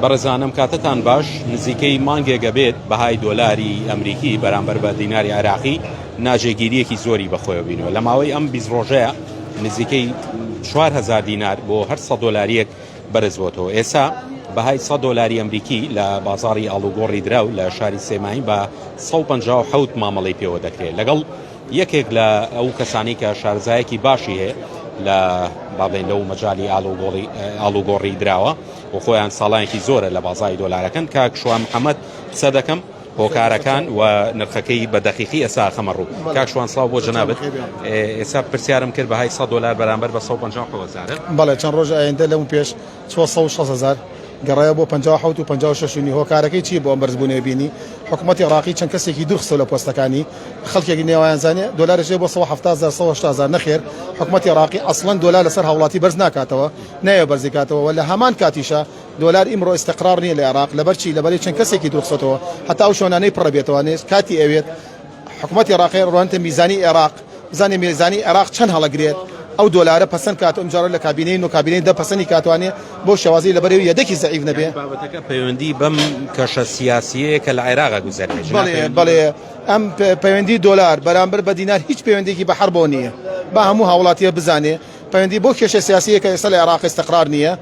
بەڕێزان ئەم کاتەتان باش نزیکەی مانگێک ئەبێت بەهای دۆلاری ئەمریکی بەرامبەر بە دیناری عێراقی ناجێگیریەکی زۆری بەخۆیەوە بینەوە لە ماوەی ئەم 20 ڕۆژەیە نزیکەی 4000 دینار بۆ هەر 100 دۆلاریەک بەرز بۆتەوە ئێسا بەهای 100 دۆلاری ئەمریکی لە بازاری ئاڵوگۆڕی دراو لە شاری سێمایی بە 157 مامەڵەی پێوە دەکرێت لەگەڵ یەکێک لە ئەو کەسانەی کە شارەزایەکی باشی هەیە لە با بڵێین لەو مەجالی ئاڵوگۆڕی ئاڵوگۆڕی دراوە و خۆیان ساڵانێکی زۆرە لە بازاری دۆلارەکەن کاک شوان محەممەد قسە دەکەم هۆکارەکان و نرخەکەی بە دەقیقی ئێستا خەمە ڕوو کاک شوان سڵاو بۆ جەنابت ئێستا پرسیارم کرد بەهای 100 دۆلار بەرامبەر بە 150 هەزارە بەڵێ چەند ڕۆژ ئایندە لەم پێش 460 هەزار گەڕایەوە بۆ 57 و 56 و نیو. هۆکارەکەی چییە بۆ ئەم بەرزبوونەوە بینی؟ حکوومەتی عێراقی چەند کەسێکی دوور خستەوە لە پۆستەکانی، خەڵکێک نێوایان زانێ دۆلارێک هەیە بۆ 170 هەزار 180 هەزار نەخێر حکوومەتی عێراقی ئەسڵەن دۆلار لەسەر هاوڵاتی بەرز ناکاتەوە نایەوێ بەرزی کاتەوە و لە هەمان کاتیشا دۆلار ئیمڕۆ ئیستقرار نییە لە عێراق لەبەر چی لەبەری چەند کەسێکی دوور خستۆتەوە هەتا ئەو شوێنانەی پڕ بێتەوە کاتی ئەوێت حکومەتی عێراقی ڕوانتە میزانی عێراق بزانێ مێزانی عێراق چەند هەڵەگرێت ئەو دۆلارە پەسەند کات ئەمجارە لە کابینەی نۆ کابینەی دە پەسەنی کاتوانێ بۆ شێوازی لەبەرەوەی یەدەکی زەعیف نەبێ. بابەتەکە پەیوەندی بەم کەشە سیاسیەیە کە لە عێراق گوزەرێ. بەڵێ بەڵێ ئەم پەیوەندی دۆلار بەرامبەر بە دینار هیچ پەیوەندێکی بە حەربەوە نییە با هەموو هاوڵاتیە بزانێ پەیوەندی بۆ کێشە سیاسیە کە ئێستا لە عێراق ئیستقرار نییە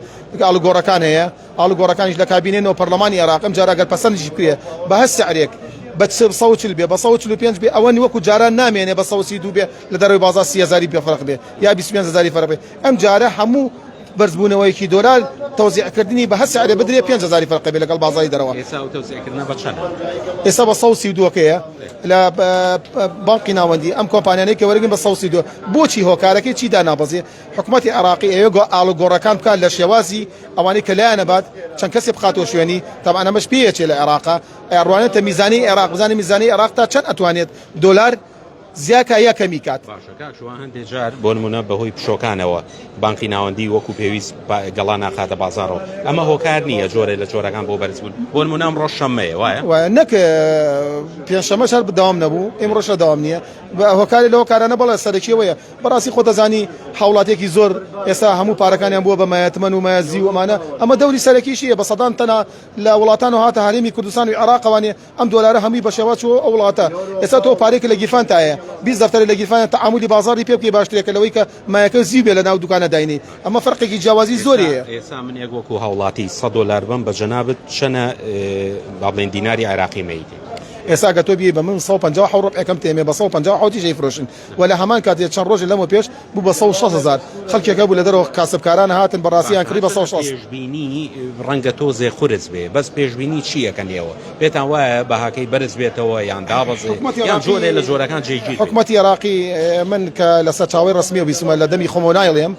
ئاڵوگۆڕەکان هەیە ئاڵوگۆڕەکانیش لە کابینەی نۆ پەرلەمانی عێراق ئەمجارە گەر پەسەندیش بکرێ بە هەر سعرێک بە 140 بێ بە 145 بێ ئەوە وەکو جاران نامێنێ بە 132 بێ لە دەرەوەی بازاڕ 30 هەزاری پێ فەرق بێ یا 25 هەزاری فەرق بێ ئەمجارە هەموو بەرزبوونەوەیەکی دۆلار تەوزیعکردنی بە هەر سعرێ بدرێ 5 هەزاری فەرق بێ لەگەڵ بازاڕی دەرەوە. ئێستا ئەو تەوزیعکردنە بە چەندە؟ ئێستا بە 132 کەیە لە بانقی ناوەندی ئەم کۆمپانیانەی کە وەرگن بە 132 بۆچی هۆکارەکەی چی دانابەزێ حکومەتی عێراقی ئەیەوێ گۆ ئاڵوگۆڕەکان بکات لە شێوازی ئەوانەی کە لایان ئەبات چەند کەسێ بخاتەوە شوێنی تەبعەن ئەمەش پێی ئەچێ لە عێراقا ئەڕوانێتە میزانی عێراق بزانێ میزانی عێراق تا چەند ئەتوانێت دۆلار زیاکا یا کەمی کات. باشە کاک شوان هەندێ جار بۆ نمونە بەهۆی پشۆکانەوە بانقی ناوەندی وەکو پێویست گەڵا ناخاتە بازاڕەوە ئەمە هۆکار نییە جۆرێ لە جۆرەکان بۆ بەرزبوون بۆ نمونە ئەمڕۆ شەممەیە وایە؟ وایە نەک پێنجشەممەش هەر دەوام نەبوو ئیمڕۆش هەر دەوام نییە هۆکاری لەو کارانە بەڵێ سەرەکیەوەیە بەڕاستی خۆت دەزانی هاوڵاتیەکی زۆر ئێستا هەموو پارەکانیان بووە بە مایە تمەن و مایە زیو ئەمانە ئەمە دەوری سەرەکیشیە بە سەدان تەنە لە وڵاتان و هاتە هەرێمی کوردستان و عێراقەوانێ ئەم دۆلارە هەمووی بە شێوە چووە ئەو وڵاتە ئێستا تۆ پارێکی لە گیرفانتایە 20 دەفتەری لە گیرفانە تەعامولی بازاڕی پێ بکەی باشترێکە لەوەی کە مایەکە زیو بێ لە ناو دوکانە داینێی ئەمە فەرقێکی جیاوازی زۆری هەیە. ئێستا من یەک وەکو هاوڵاتی 100 دۆلار بەم بە جەنابت چەنە با بڵێین دیناری عێراقی مەیتی؟ ئێستا گە تۆ بیەی بە من 157 ڕوبعێکم تێمێ بە 157 یش ئەیفرۆشن و لە هەمان کاتێ چەند ڕۆژێ لەمەو پێش بوو بە 160 هەزار خەڵکێک هەبوو لە دەرەوە کاسبکاران هاتن بە ڕاستیان کڕی بە 160. پێشبینی ڕەنگە تۆزێ قورس بێ بەس پێشبینی چی ئەکەن ئێوە پێتان وایە بەهاکەی بەرز بێتەوە یان دابەزێ یان جۆرێ لە جۆرەکان جێگیر بێ؟ حکومەتی عێراقی من کە لە سەرچاوەی ڕەسمیەوە بیستومە لە دەمی خۆمەوە نایڵێم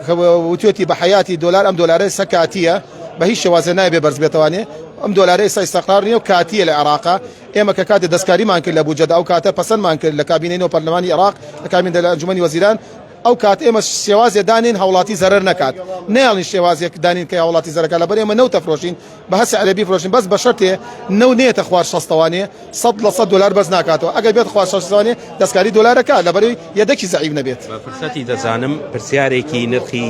کە وتوێتی بە حەیاتی دۆلار ئەم دۆلارە ئێستا کاتییە بە هیچ شێوازێ نابێ بەرز بێتەوانێ ئەم دۆلارە ئێستا ئیستقرار نییە و کاتییە لە عێراقا ئێمە کە کاتێ دەستکاریمان کرد لە بودجەدا ئەو کاتە پەسەندمان کرد لە کابینەی نۆ پەرلەمانی عێراق لە کابینە لە ئەنجومەنی وەزیران ئەو کات ئێمە شێوازێ دانێین هاوڵاتی زەرەر نەکات نەیاڵین شێوازێک دانین کە هاوڵاتی زەرەکە لەبەر ئێمە نەوت ئەفرۆشین بە هەر سعرێ بیفرۆشین بەس بە شەرتێ نەوت نەیەتە خوار شەستەوانێ سەد لە سەد دۆلار بەس ناکاتەوە ئەگەر بێت خوار شەستەوانێ دەستکاری دۆلارەکە لەبەرەوەی یەدەکی زەعیف نەبێت. بە فرسەتی دەزانم پرسیارێکی نرخی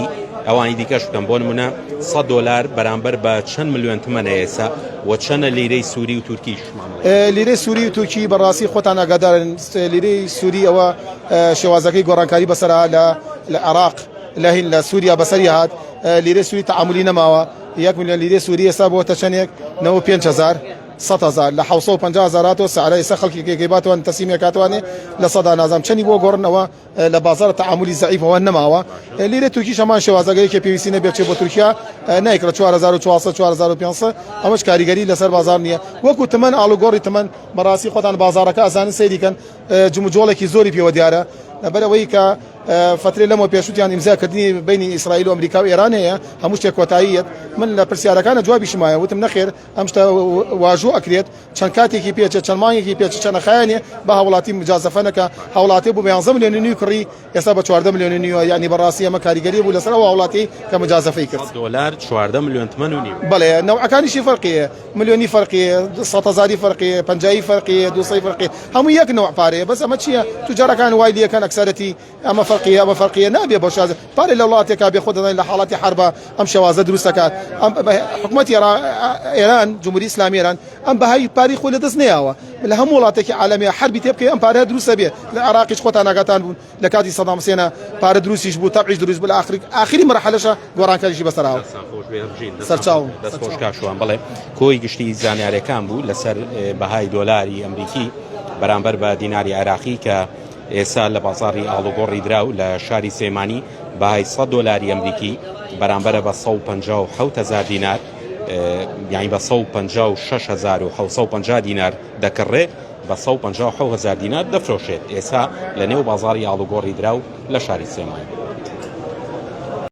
ئەوانی دیکەش بکەم بۆ نمونە 100 دۆلار بەرامبەر بە چەند ملیۆن تمەنە ئێستا و چەنە لیرەی سوری و تورکیش مامەڵەی لیرەی سوری و تورکی بەڕاستی خۆتان ئاگادارن لیرەی سوری ئەوە شێوازەکەی گۆڕانکاری بەسەر لە لە عێراق لە هین لە سووریا بەسەری هات لیرەی سوری تەعاملی نەماوە یەک ملیۆن لیرەی سوری ئێستا بۆتە چەندێک 95 هەزار 100 هەزار لە 750 هەزار هاتەوە سعرە ئێستا خەڵکی کێکەی باتوان تەسلیمی کاتوانێ لە سەدا نازانم چەنی بۆ گۆڕنەوە لە بازاڕ تەعامولی زەعیفەوە نەماوە لیرە تورکیش هەمان شێوازەگە یەکێ پێویستی نەبێت بچێت بۆ تورکیا نایکڕە 4400 4500 ئەمەش کاریگەری لەسەر بازاڕ نییە وەکو تمەن ئاڵوگۆڕی تمەن بەڕاستی خۆتان بازاڕەکە ئەزانن سەیری کەن جموجۆڵێکی زۆری پێوە دیارە لەبەر ئەوەی کە فترێ لەمەوە پێشوتیان ئیمزا کردنی بینی ئیسرائیل و ئەمریکا و ئێران هەیە هەموو شتێک کۆتاییەت من لە پرسیارەکانە جوابیشم وایە وتم نەخێر ئەم شتە واژوو ئەکرێت چەند کاتێکی پێچێت چەند مانگێکی پێچێت چەند خایەنێ بە هاوڵاتی مجازەفە نەکا هاوڵاتی بوو بە 11 ملیۆن و نیو کڕی ئێستا بە 14 ملیۆن و نیوە یعنی بەڕاستی ئەمە کاریگەری بوو لەسەر ئەو هاوڵاتی کە مجازەفەی کرد. دۆلار 14 ملیۆن تمەن و نیو. بەڵێ نەوعەکانیشی فەرقی هەیە ملیۆنی فەرقی هەیە سەد هەزاری فەرقی هەیە پەنجایی فەرقی هەیە دوو سەی فەرقی هەموو یەک نەوع پارەیە. پارەیە بەس ئەمە چییە توجارەکان وای لەکەن ئەکسەرەتی ئەمە فەرقیە ئەمە فەرقیە نابێ بۆ شاز پارێ لە وڵاتێکا بێ خۆ دەزانین لە حاڵەتی حربە ئەم شێوازە دروست دەکات ئەم حکومەتی ئێران جمهوری ئیسلامی ئێران ئەم بەهای پارەی خۆی لەدەست نەیاوە لە هەموو وڵاتێکی عالەمیە حربی تێ بکەی ئەم پارە دروستە بێ لە عێراقیش خۆتان ئاگاتان بوون لە کاتی سەدام حسێنە پارە دروستیش بوو تەبعیش دروست بوو لە ئاخری ئاخری مەرحەلەشە گۆڕانکاریشی بەسەر هات. دەستان خۆش بێ هەبژین. سەرچاوم. دەست خۆش کاک شوان بەڵێ کۆی گشتی زانیارەکان بوو لەسەر بەهای دۆلاری ئەمریکی بەرامبەر بە دیناری عێراقی کە ئێستا لە بازاڕی ئاڵوگۆڕی دراو لە شاری سلێمانی بەهای 100 دۆلاری ئەمریکی بەرامبەرە بە 157 هزار دینار یانی بە 156750 دینار دەکڕێ بە 157 هزار دینار دەفرۆشێت ئێستا لە نێو بازاڕی ئاڵوگۆڕی دراو لە شاری سلێمانی.